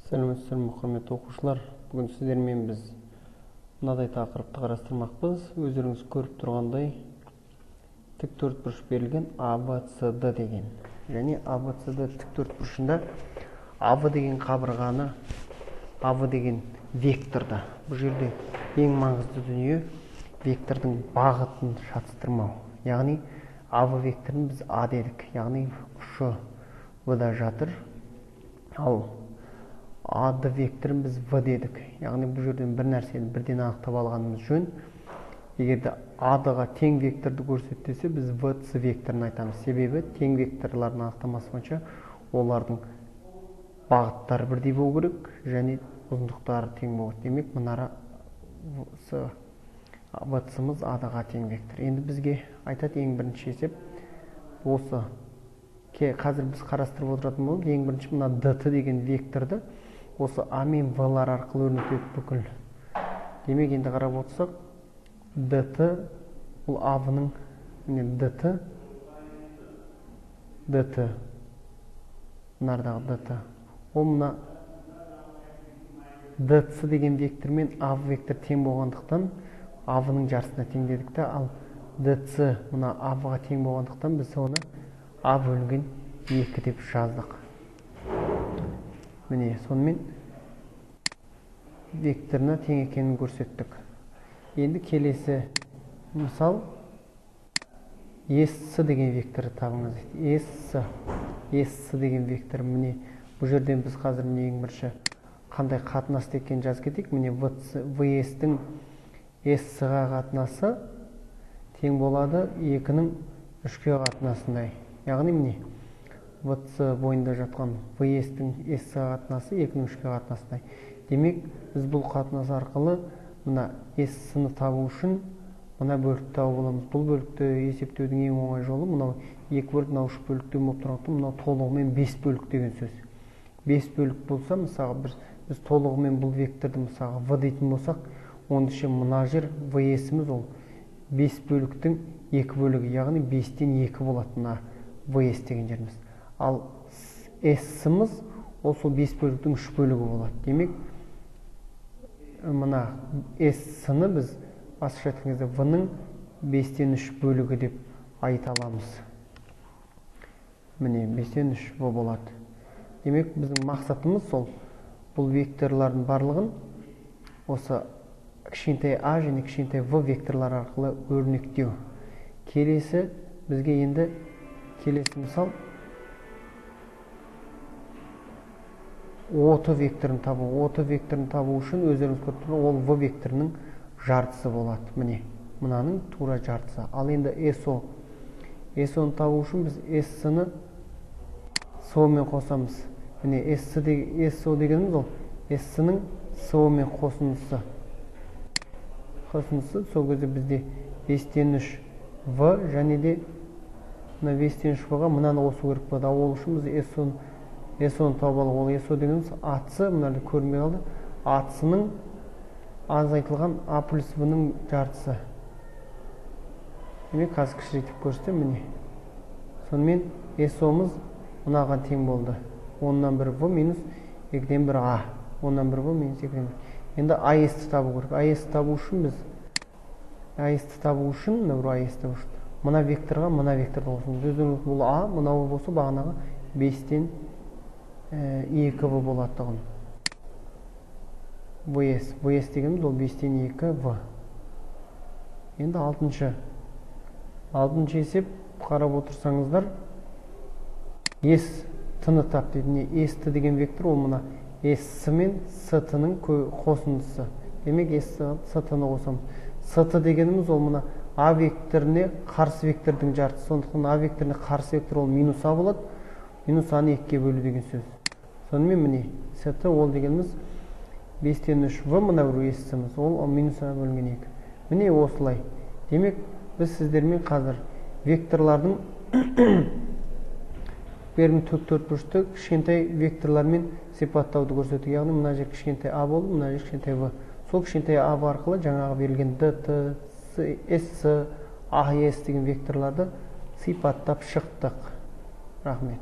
Сәлеметсіздер ме, құрметті оқушылар! Бүгін сіздермен біз мынадай тақырыпты қарастырмақпыз. Өздеріңіз көріп тұрғандай, тік төртбұрыш берілген А, Б, С, Д деген. Және А, Б, С, Д тік төртбұрышында А, В деген қабырғаны, А, В деген векторды. Бұл жерде ең маңызды дүние вектордың бағытын шатыстырмау. Яғни А, В векторын біз А дедік. Яғни ұшы В-да жатыр. Ал А, Д векторын біз В дедік. Яғни бұл жерден бір нәрсені бірден анықтап алғанымыз жөн. Егер де А, Д-ға тең векторды көрсет десе, біз В, С векторын айтамыз. Себебі тең векторлардың анықтамасы бойынша олардың бағыттары бірдей болу керек және ұзындықтары тең болу керек. Демек, мынара С, В, С-мыз А, Д-ға тең вектор. Енді бізге айтады ең бірінші есеп осы. Қазір біз қарастырып отыратын боламыз. Ең бірінші мына Д, Т деген векторды осы А мен В-лар арқылы өрнектедік бүкіл. Демек, енді қарап отырсақ, Д, Т бұл А, В-ның, міне Д, Т, Д, Т, мынардағы Д, Т. Ол мына Д, С деген вектор мен А, В вектор тең болғандықтан А, В-ның жартысына тең дедік те, ал Д, С мына А, В-ға тең болғандықтан біз оны А бөлінген 2 деп жаздық. Міне, сонымен векторына тең екенін көрсеттік. Енді келесі мысал С, С деген векторды табыңыз дейді. С, С. С, С деген вектор. Міне, бұл жерден біз қазір міне ең бірінші қандай қатынаста екенін жазып кетейік. Міне, В, С, В, С-тің С, С-ға қатынасы тең болады екінің үшке қатынасындай. Яғни міне В, С бойында жатқан В, С-тің С, С-ға қатынасы екінің үшке қатынасындай. Демек, біз бұл қатынас арқылы мына С, С-ны табу үшін мына бөлікті тауып аламыз. Бұл бөлікті есептеудің ең оңай жолы мынау 2 бөлік, мынау 3 бөліктен болып тұрғандықтан мынау толығымен 5 бөлік деген сөз. 5 бөлік болса, мысалға, біз толығымен бұл векторды мысалға В дейтін болсақ, оның іші мына жер В С-іміз ол 5 бөліктің 2 бөлігі, яғни 5-тен 2 болады мына В С деген жеріміз. Ал С-іміз ол сол 5 бөліктің 3 бөлігі болады. Демек, мына С-ны біз басқаша айтқан кезде В-ның 5-тен 3 бөлігі деп айта аламыз. Міне, 5-тен 3 В болады. Демек, біздің мақсатымыз сол бұл векторлардың барлығын осы кішкентай А және кішкентай В векторлар арқылы өрнектеу. Келесі бізге енді келесі мысал О, Т векторын табу. О, Т векторын табу үшін өздеріңіз көріп тұрған ол В векторының жартысы болады. Міне, мынаның тура жартысы. Ал енді С О. С О-ны табу үшін біз С С-ны С О-мен қосамыз. Міне, С С С О дегеніміз ол С С-ның С О-мен қосындысы. Қосындысы сол кезде бізде 5-тен 3 В және де мына 5-тен 3 В-ға мынаны қосу керек болады. Ал ол үшін біз С О-ны С О-ны тауып алу. Ол С О дегеніміз А С, мына жерде көрінбей қалды. А С-ның азайтылған А плюс В-ның жартысы. Демек, қазір кішірейтіп көрсетемін, міне. Сонымен С О-мыз мынаған тең болды. Оннан бір В минус екіден бір А. Оннан бір В минус екіден бір. Енді А С-ті табу керек. А С-ті табу үшін біз А С-ті табу үшін, мына бір А С-ті табу үшін мына векторға мына векторды қосамыз. Өздеріңіз бұл А, мынау болса бағанағы 5-тен 2 В болатұғын. В С. В С дегеніміз ол 5-тен 2 В. Енді алтыншы. Алтыншы есеп қарап отырсаңыздар, С Т-ны тап дейді. Міне, С Т деген вектор ол мына С С мен С Т-ның қосындысы. Демек, С С Т-ны қосамыз. С Т дегеніміз ол мына А векторіне қарсы вектордың жартысы. Сондықтан А векторіне қарсы вектор ол минус А болады. Минус А-ны екіге бөлу деген сөз. Сонымен міне С Т ол дегеніміз 5-тен 3 В мына бір С С-міз, ол минус А бөлінген 2. Міне осылай. Демек, біз сіздермен қазір векторлардың берілген тік төртбұрышты кішкентай векторлармен сипаттауды көрсеттік. Яғни мына жер кішкентай А болды, мына жер кішкентай В. Сол кішкентай А В арқылы жаңағы берілген Д, Т, С, С, А, С деген векторларды сипаттап шықтық. Рахмет.